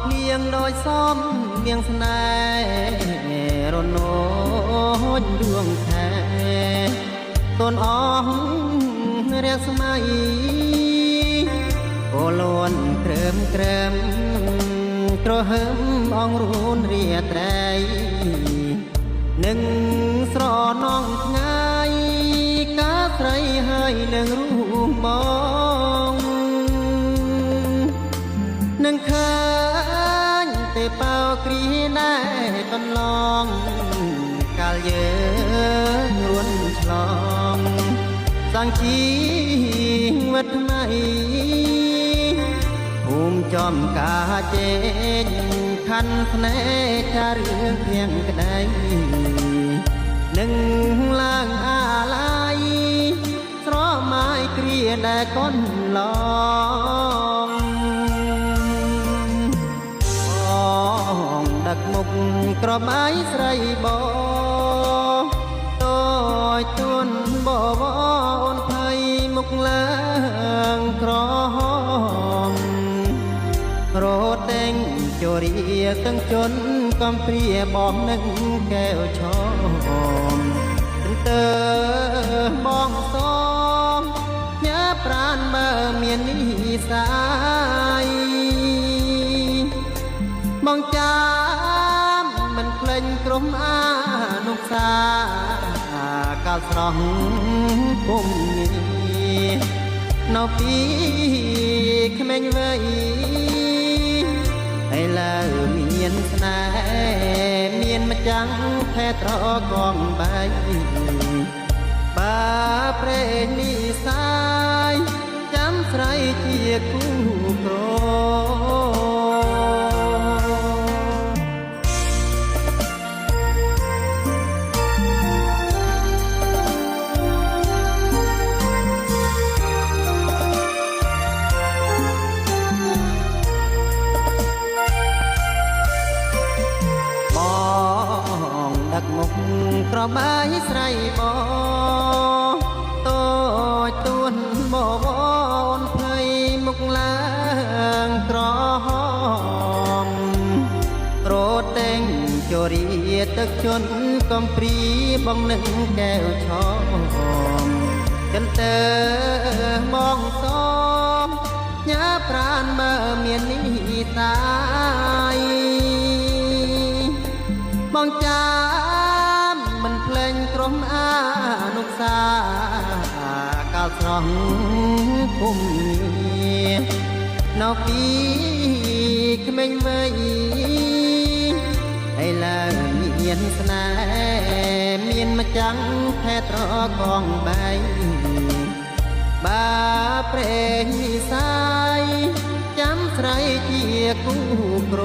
ភ្លៀងដោយសំនាងស្នេហ៍រនោចដួងខែតូនអស់រាំងស្មៃអូលួនក្រើមក្រើមក្រហើមអងរូនរាត្រីនឹងស្រនងថ្ងៃកាស្រីហើយនឹងរូបបងនឹងឃើញទេបោគ្រីណែកន្លងកាលយើងរួនឆ្លងសង្ជីវិតថ្មីភូមិចំកាចេកខណ្ឌស្នេហ៍ចារឿងភៀងក្តីនឹងឡើងអាឡ័យស្រមៃគ្រាដែលកូនឡងបងដឹកមុខក្រមៃស្រីបងតូចទួនបវអូនភ័យមុខឡើងក្រហមរតេងជរាទាំងជន់កំព្រាបងនឹងកែវឆមទៅបងសមញ៉ាប្រានបើមាននិស័យបងចាំមិនភ្លេចក្រុមអានុសាកាលស្រស់ពុំងារនៅពីក្មេងវ័យឥឡូវមានស្នេហ៍មានម្ចាំងថែត្រកងបីបើព្រេងនិស័យចាំស្រីជាគូក្រ បងដឹកមុខក្របីស្រីបងតូចទួនបវអូនភ័យមុខឡើងក្រហមត្រតេងជរាទឹកជន់កំព្រាបងនឹងកែវឆមចិនតើបងសមញ៉ាប្រានបើមាននិស័យ បងចាំមិនភ្លេងក្រុមអានុសាកាលស្រស់ពុំងារនៅពីក្មេងវ័យឥឡូវមានស្នេហ៍មានម្ចាំងថែត្រកងបីបើព្រេងនិស័យចាំស្រីជាគូក្រ